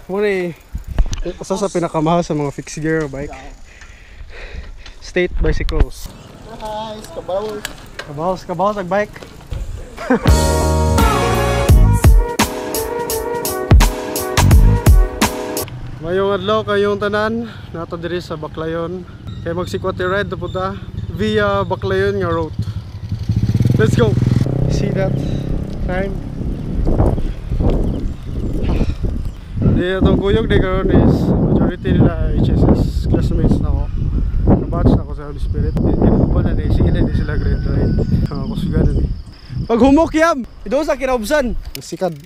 Muna usa sa pinakamahal sa mga fixed gear bike. State Bicycles. Guys, kabaw. Kabaw, kabaw sa bike. Mayong adlaw kayong tanan, nata diri sa Baclayon. Kay magsikwate ride na punta via Baclayon nga route. Let's go. See that sign? Di atong kuyog di karon is majority nila HSS classmates na ko. Kabatch na ko sa Holy Spirit. Di ko na ni sige na di sila grade 9. Kusugan na ni. Pag humok yam, ido sa kinaubsan. Sikad.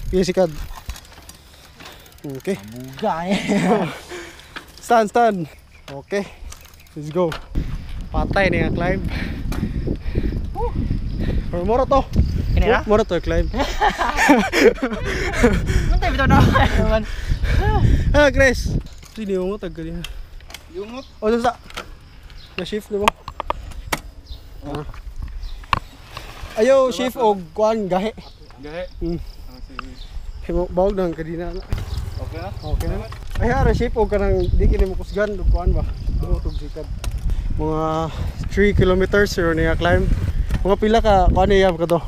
Sige, sikad. Okay. Buga eh. Stand, stand. Okay. Let's go. Patay na yung climb. Pero moro to. Kini na? Moro to climb. Mantay bitaw na. Ah, Chris. Sino yung tag kanina? Yungot. O, sa. Na-shift na mo. Ah. Ayaw, shift og kuan gahe. Gahe. Sige. Himo bawog nang kadina na. Okay na? Okay na. Ay, ara shift og kanang di kini mo kusgan og kuan ba. Duot og sikad. Mga 3 kilometers pero niya climb. Mga pila ka kuan niya ka to?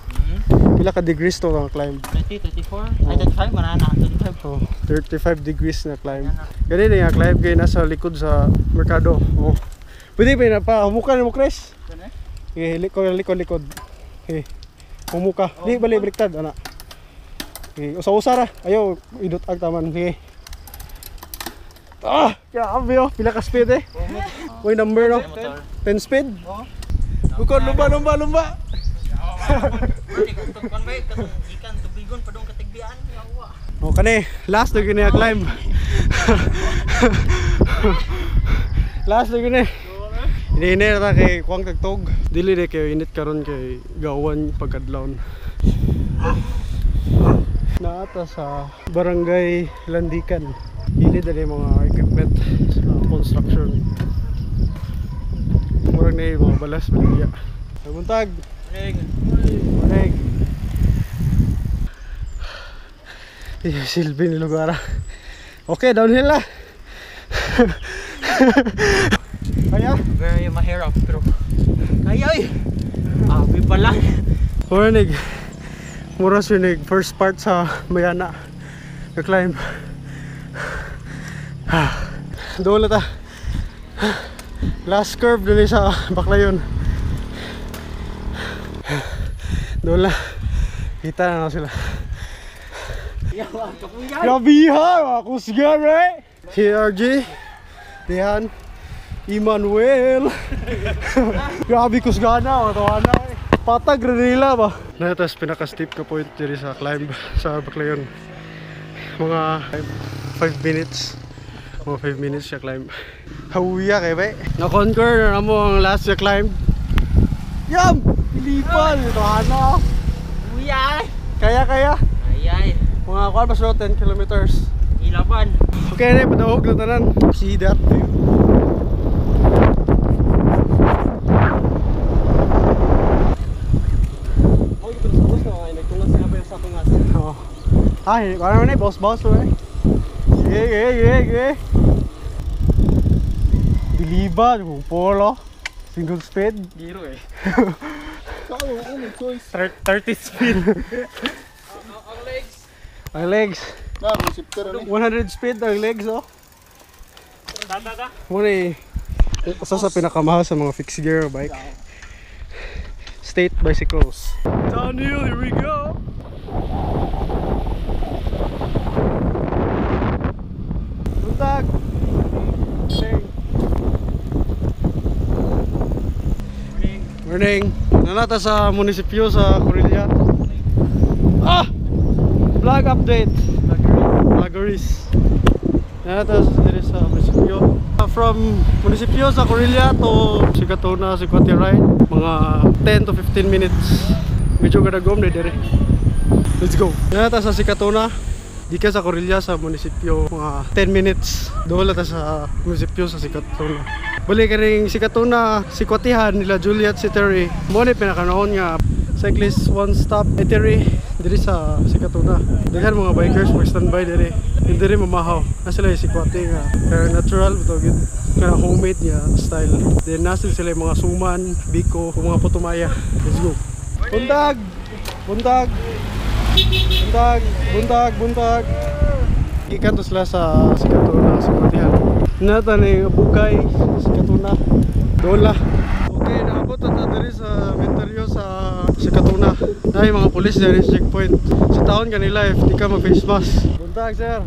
Pila ka degrees to nga climb? 20, 34, ay 35 manana, 35. Oh, 35 degrees na climb. Gani na yung climb kay nasa likod sa merkado. Oh. Pwede pa na pa humuka na mo, Chris. Gani? Sige, likod likod likod. Okay. Humuka. Di bali baliktad ana. Okay, usa-usa ra. Ayo, idot ag taman. Sige. Ah, grabe oh. Pila ka speed eh. Uy, number no. 10 speed. Oh. Bukod lumba lumba lumba. Oh, kani, last na gini climb. Last na gini. Ini na ta kay kuang tagtog. Dili de kayo init karon kay gawan pagkadlawon. Naata sa Barangay Landican. Hili dali mga equipment sa construction. Murag na yung mga balas baligya. Buntag. Morning. Silbi ni lugar. Okay, downhill na. Kaya? Very mahirap pero kaya ay. Abi pa lang. Morning. Mura sinig first part sa Mayana. Na climb. Doon na ta. Last curve dun sa Baclayon. Doon na. Kita na sila. Grabe ha, mga kusgan, right? CRG, Dihan, Emmanuel. Grabe kusgana, matawa na eh. Patag rin nila ba? Natas pinaka-steep ka point diri sa climb sa Baclayon. Mga 5 minutes. Mga 5 minutes siya climb. Hawiya kay ba? Na-conquer na mo ang last siya climb. Yam! Ilipan! Ito na. Uya. Kaya kaya. Ay ay. Mga kuan pa 10 kilometers. Ilaban. Okay na, padahog na tanan. See that view. Oh. Ay, kuan na boss boss eh. Sige, sige, sige, sige. Diliba, kung polo. Single speed. Giro eh. Choice. 30 speed. Ang legs. Ang legs. Na, shifter 100 speed ang legs oh. Tata. Muna usa sa pinakamahal sa mga fixed gear bike. State Bicycles. Downhill, here we go. Buntag. Morning. Morning. Nanata sa munisipyo sa Corella. Ah! Vlog update. Vloggeries. Nanata diri sa munisipyo. From munisipyo sa Corella to Sikatuna, Sikwate ride, mga 10 to 15 minutes. Medyo kadagom na diri. Let's go. Nanata sa Sikatuna. Di ka sa Corella sa munisipyo mga 10 minutes. Doon ta sa munisipyo sa Sikatuna. Bali ka ring Sikatuna, Sikwatihan nila Juliet si Terry. Mo ni pinakanoon nga cyclist one stop eatery Diri sa Sikatuna. Daghan mga bikers mag standby diri. Hindi rin mamahaw. Na sila yung sikwate nga. Pero natural bitaw gid. Kana homemade niya style. Then nasa sila yung mga suman, biko, ug mga putumaya. Let's go. Buntag! Buntag! Buntag! Buntag! Buntag! Gikan to sila sa Sikatuna, Sikwatihan. Nata ni Bukay, Sikatuna. Dola. Okay, naabot na ta diri sa Menteryo sa Sikatuna. Dahil mga pulis diri sa checkpoint. Sa taon kanila if di ka mag face mask. Buntag, sir.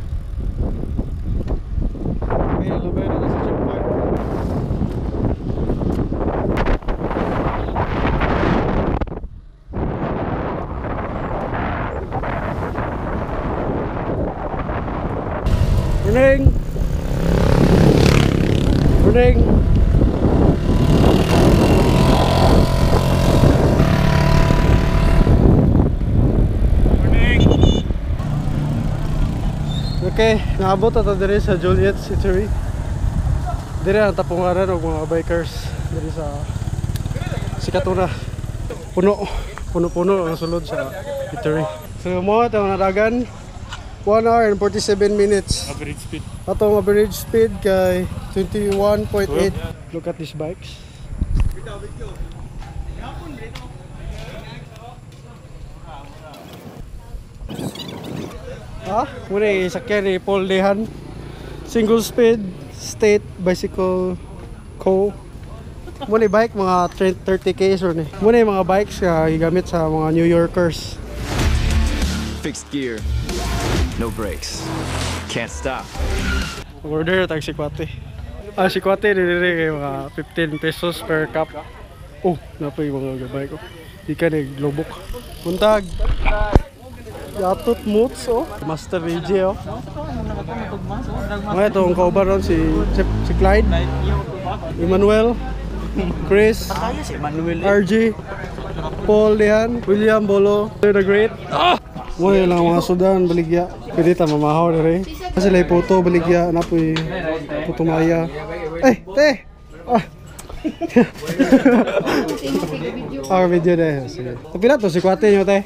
Okay, labay na ta sa checkpoint. Morning. Morning. Morning. Okay, naabot na ta diri sa Juliet's Eatery. Diri ang tapungaran og mga bikers diri sa Sikatuna. Puno, puno-puno ang sulod sa eatery. So mo itong nadagan 1 hour and 47 minutes. Average speed. Atong average speed kay 21.8. Look at these bikes. Ah, muna sakyan ni Paul Dehan. Single speed state bicycle co. Muna bike mga 30K or ni. Muna yung mga bikes nga gigamit sa mga New Yorkers. Fixed gear, no brakes. Can't stop. Order tag sikwate. Ah, sikwate diri kay mga 15 pesos per cup. Oh, napoy mga gabay ko. Di ka naglubok. Buntag. Yatot Moots oh. Master AJ oh. Mga itong kauban ron si Clyde, Emmanuel, Chris, RG, Paul Lihan, William Bolo, the Great. Ah! Uy, lang mga sudan, baligya. Pwede ta mamahaw diri. Sila puto, baligya, napoy puto maya. Eh, te! Ah. Ah, video na. Sige. Pila to, sikwate nyo, te?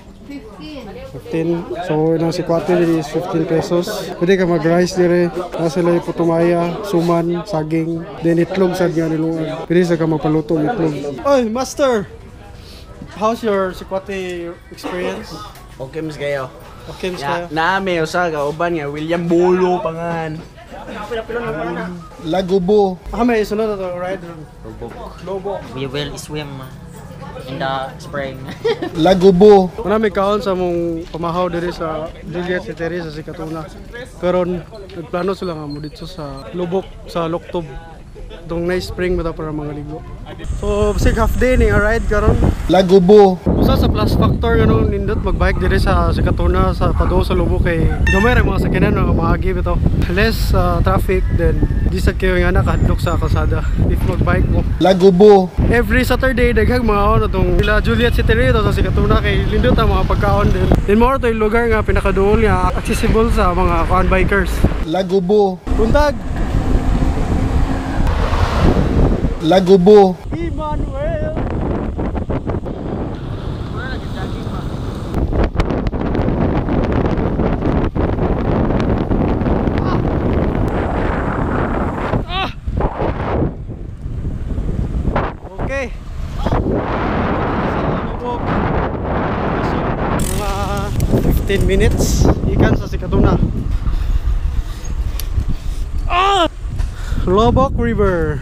15. So, inang sikwate diri is 15 pesos. Pwede ka mag-rice diri. Na sila yung putumaya, suman, saging, then itlog sa nga niluan. Pwede sa ka magpaluto og itlog. Oy, master! How's your sikwate experience? Okay, mas kayo. Okay, mas kayo? Naami, usa ka uban nga William Bolo pangan. Lagubo. Ah, may sunod na to, ride. Lobok. We will swim in the spring. Lagubo. Wala may kaon sa mong pamahaw diri sa Juliet si Terry sa Sikatuna. Pero nagplano sila nga mo dito sa Lubok sa Loktob. Dong nice spring ba para mga ligo. So, sig half day ni nga ride karon. Lagubo. Usa sa plus factor ganun nindot magbike diri sa Sikatuna sa padung sa Lubok kay gamay ra mga sakyanan mga maagi bitaw. Less traffic then di sad kayo nga nakahadlok sa kalsada if magbike mo. Lagubo. Every Saturday daghang mga ono tong sila Juliet si Terry sa Sikatuna kay lindot ang mga pagkaon din. Then mao to yung lugar nga pinakaduol nga accessible sa mga kuan bikers. Lagubo. Buntag. Lagubo. Emmanuel. Ah! Okay. Mga 15 minutes ikan sa Sikatuna. Ah! Loboc River.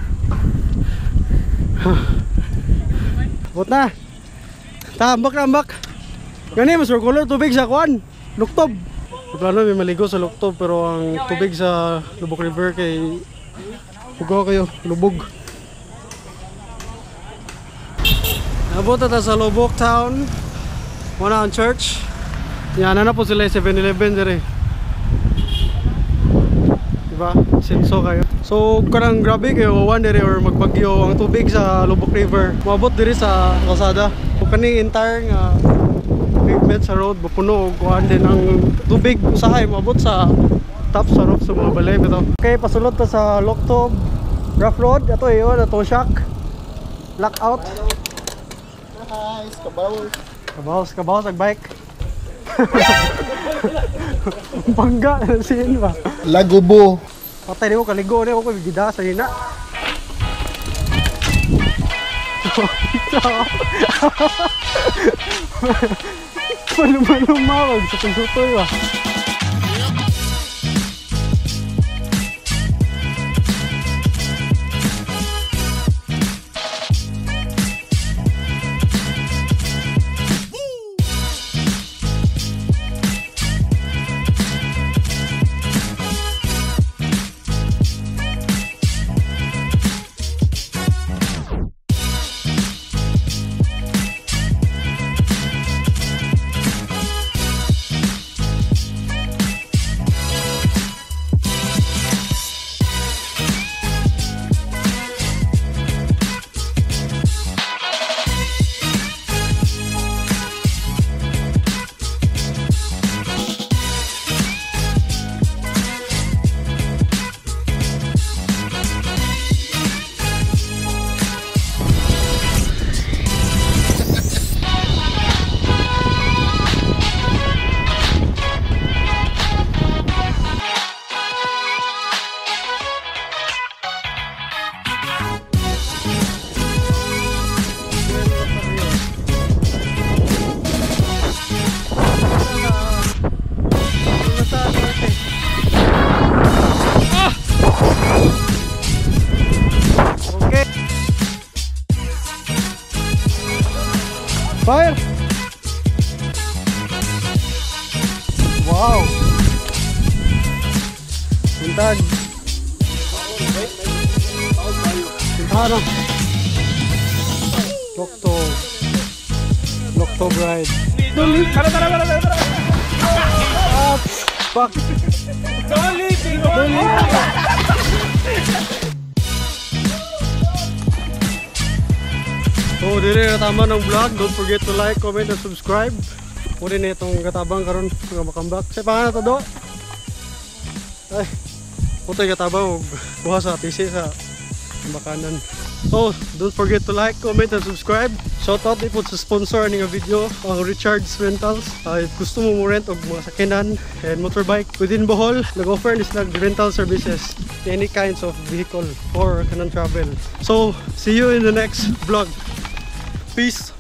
Abot na. Tambak tambak. Gani mas color tubig sa kuan. Luktob. Plano may maligo sa Luktob pero ang tubig sa Lubok River kay hugaw kayo, lubog. Nabot ta sa Loboc Town. Wala ang church. Yan na po sila 7-Eleven dire. Diba? Senso kayo. So kanang grabe kayo uwan dire or magbagyo ang tubig sa Lubok River. Moabot dire sa kalsada. So kani entire nga pavement sa road mapuno og kuan din ang tubig usahay moabot sa top sa roof sa mga balay bitaw. Okay, pasulod ta sa Loctob Rough Road. Ato iyon ato shack. Lockout. Guys, kabaw. Kabaws, kabaws ag bike. Bangga na siin ba? Lagubo. Patay ni ko kaligo ni ko gida sa hina. Malumawag sa pagsutoy ba? Okay. Fire! Wow! Buntag! Punta na! Lokto! Lokto bride! Don't leave! Tara, tara, tara, tara! Ah, fuck! Don't leave! Don't leave! So, dire na tama ng vlog. Don't forget to like, comment, and subscribe. Pwede na itong katabang karon nga makambak. Sa pangalan to do? Ay, putoy katabang og buha sa PC sa makanan. So, don't forget to like, comment, and subscribe. Shoutout din po sa sponsor ng video, ang Richard's Rentals. If gusto mo mo rent og mga sakyanan and motorbike within Bohol, nag-offer ni sila rental services, any kinds of vehicle or kanang travel. So, see you in the next vlog. Peace.